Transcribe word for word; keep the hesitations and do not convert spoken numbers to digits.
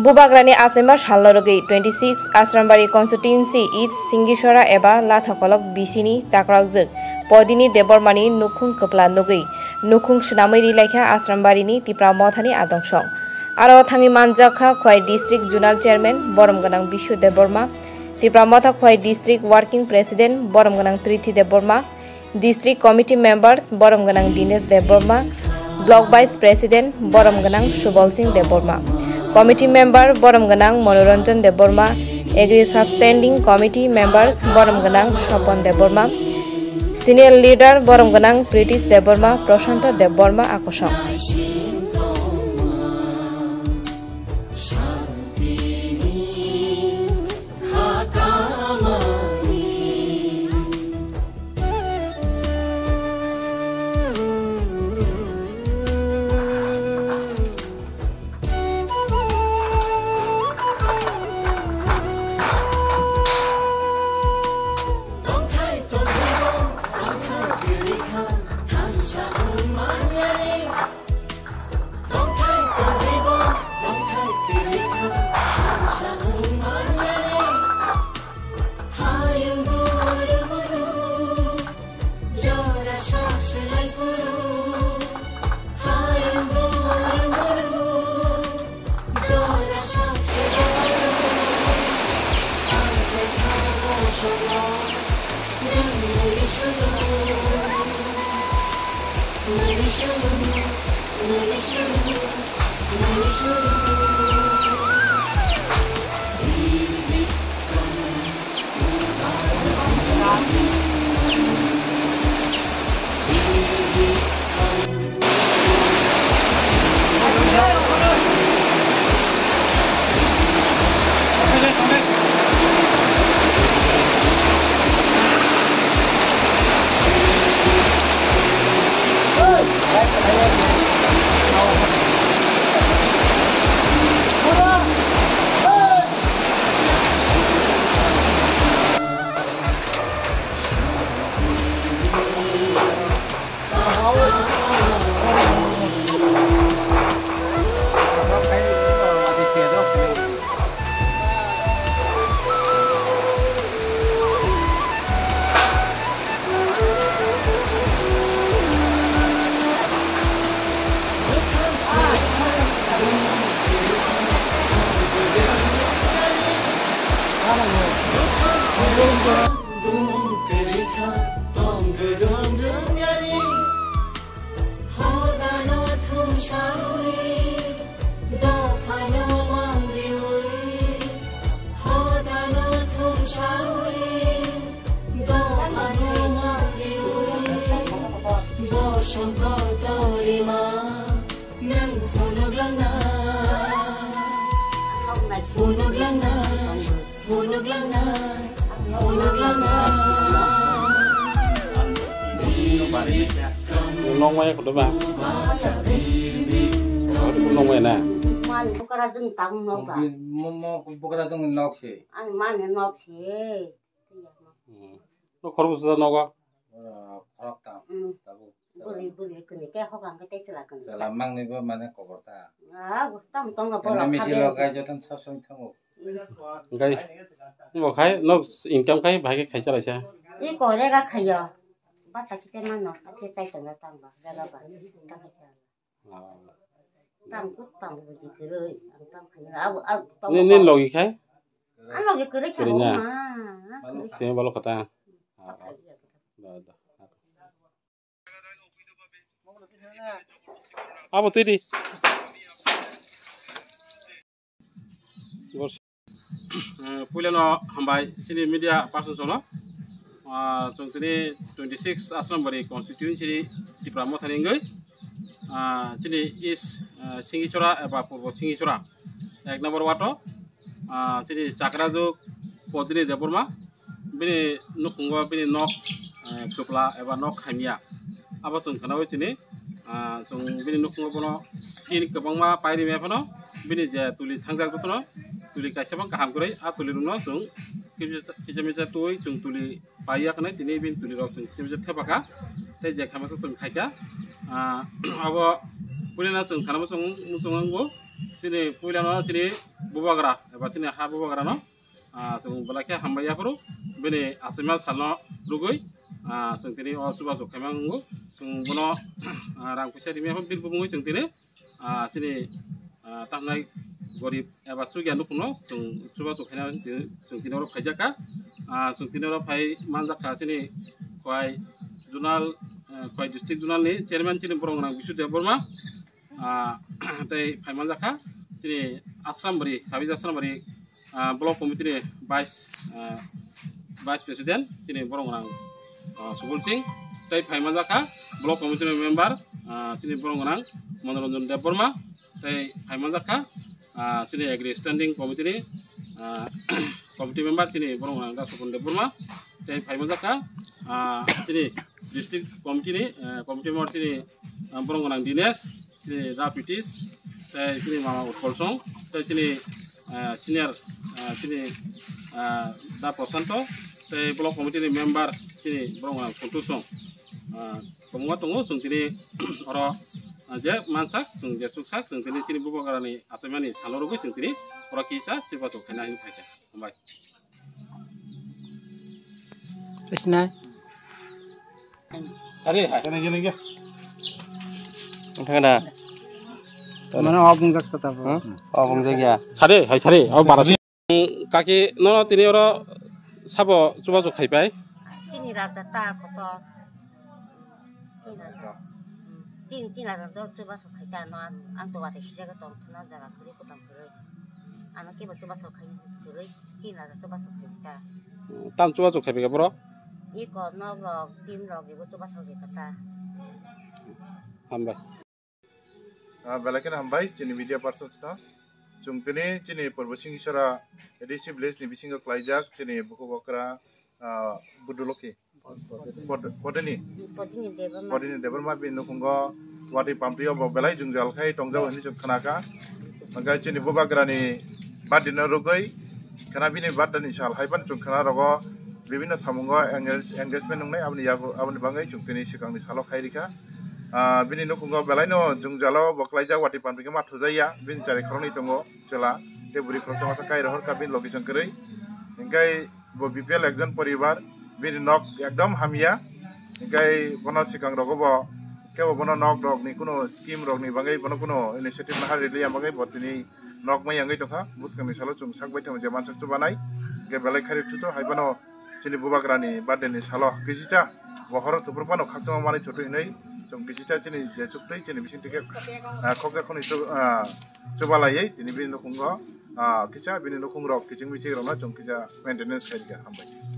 Bubagrani achaima salno rwgwi twenty six Asrambari constituency East Singisora eba Lathakolok bisini chakrakjwk Podini Debbarmani nukhung kwpla nugwi nukhung swnamwi rilaikha Asrambarini Tipra Mothani adong song. Aro thangwi manjakha Khwai District Zonal Chairman borom gwnang Bishu Debbarma, Tipra Motha Khwai District Working President borom gwnang Trithi Debbarma, District Committee Members borom gwnang Dinesh Debbarma, Block Vice President borom gwnang Subol Singh Debbarma, Committee Member borom gwnang Manoranjan Debbarma, Agri Substanding Committee Members borom gwnang Sopon Debbarma, Senior Leader borom gwnang Pritish Debbarma, Prashanto Debbarma akosong. Nongmaya kotorma? Nongmaya na? Mani bokra jwng tang nok ba? Mo, mo, bokra jwng nok se. Ani mani nok se. Hmm. No khoroksa nogo? Oro khoroktham. Hmm. Tabuk. Bwrwi, bwrwi kwnwi khe hokha hwnkhe tei chwla kwnwi. Chwla mangni bo mane kobor ta. Ah, tam tong no. Kene borok misi kha lo de. Gai joto sab samwi thango. Gai. Bo khai no income khai bahai khe khaisa laisa. I kore ga khayo. Bata kite mano, khe chai tong tang ba, ga ga ba. Tang khe chai. Ah. Tang kut tang buji kwrwi, ang tang khayo. Abo, abo, tong ni, ni ba. Logi khai? Ang logi kwrwi khe kwrwi na? Bo ma. Sini balo kata. Ah, ah. Da, da. Abo twi di. Eh, puilano hambai chini media person sono. Ah, chwng tini twenty six Asrambari constituency ni Tipra Mothani wngwi, ah, chini East, ah, Singisora eba Purbo Singisora ek number wato, ah, chini Chakrajuk Podini Debbarma, bini nukhungo bini nok, eh, kwpla eba nok khaimya. Abo chwng khwnawi chini, ah, chwng bini nukhungo bono hin kwbangma pairi maya phano bini je tuli thangjak jotono tuli kaisa bang kaham kwrwi a tuli rokno chwng kisa misa twi chwng tuli paiya khnai tini bini tuli rok chwng kisa misa thepakha tei je khamasa chwng khaikha. Ah, abo puilano chwng sana muchung muchung wngo chini puilano chini Bubagra eba chini ha bubagrano, ah, chwng belai khe hambai yaphuru bini achaima salno rwgwi, ah, chwng tini o chubachu khaima wngo. Chwng bono, ah, rang puisa rimya phano bini bumungwi chwng tini, ah, chini, ah, tamhnai gorib eba chukya nukhungno chwng chubachu khaina chwng, chwng tini oro phaijakha. Ah, chwng tini oro phai manjakha chini Khowai zonal, ah, Khowai district zonal ni chairman chini borok gwnang Bisu Debbarma. Ah, tei phaimanjakha chini Asrambari, Sabija Asrambari, ah, block committee ni vice, ah, vice president chini borok gwnang, ah, Subul Singh, tei phaimanjakha block committee ni member, ah, chini borok gwnang Manoranjan Debbarma, tei phaimanjakha, ah, chini agri standing committee ni, ah, committee member chini borok gwnang Dasopon Debbarma, tei phaimanjakha, ah, chini district committee ni, eh, committee member chini, ah, borok gwnang Dinesh, chini Da Pritish, tei chini mama Utpal Song, tei chini, ah, senior, ah, chini, ah, Da Prosanto, tei block committee ni member chini borok gwnang Kuntu Song. Ah, tongma tongo chwng tini oro, ah, je mansak, chwng je chuksak, chwng tini chini bubagrani achaimani salo rwgwi chwng tini oro kisa chubachu khaina hinwi phaikha. Hambai. Isna. Are hai. Kene, kene, kene. Thangna. Mane obung jak ta tabo. Hmm? Obung jak ya. Sare, hai sare. Au bara. Kaki no tini oro sabo chubachu khaipai. Chini raja ta koto. Tin, tin hajar do chubachu khai ta no, ang, ang to wate sijak tong thana jaga kwrwi kwtam kwrwi. Ano kebo chubachu khai kwrwi, tin hajar chubachu khai ta. Tam chubachu khai bega borok? Iko nok rok, tin rok, ebo chubachu khai ta. Hambai. Ah, belai kheno hambai chini media persons no. Chwng tini chini Purbo Singhisora A D C village ni bisingo klaijak chini bukhuk okra, ah, Buduloki. Pod-, Podini. Podini Debbarma. Podini Debbarma bini nukhungo watwi pamprio bo belai jwngjal khai tongjao hinwi chwng khnakha. Hwnkhe chini bubagrani birthday no rwgwi khna bini birthday ni sal hai phano chwng khna rogo bibinno samungo engage-, engagement wngnai aboni yago, aboni bagwi chwng tini swkangni salo khai rikha. Ah, bini nukhungo belaino jwngjalo bo klaijak watwi pampri khe ma thujaiya bini chari khoroknwi tongo chwla tei bwrwi khoroksa masa kai rohorkha bini location kwrwi. Hwnkhe bo B P L ekjon poribar, bini nok ekdom hamya. Hingkai bono swkang rogo bo kebo bono nok rok ni kuno scheme rok ni bagwi bono kuno initiative naha rwliya bagwi bo tini nok mai yangwi tongkha. Bwskang ni salo chwng sak bai tongo je mansak chubanai. Hingke belai khairok chuchu hai bono chini bubagra ni birthday ni salo kisicha bo horo thupur phano khakchangma manwi thoto hinwi chwng kisicha chini je chuktwi chini bising tike, ah, khokja khoni chu, ah, chubalaiwi tini bini nukhungo, ah, kisa bini nukhung rok kiching miching rok no chwng kisa maintenance khairikha. Hambai.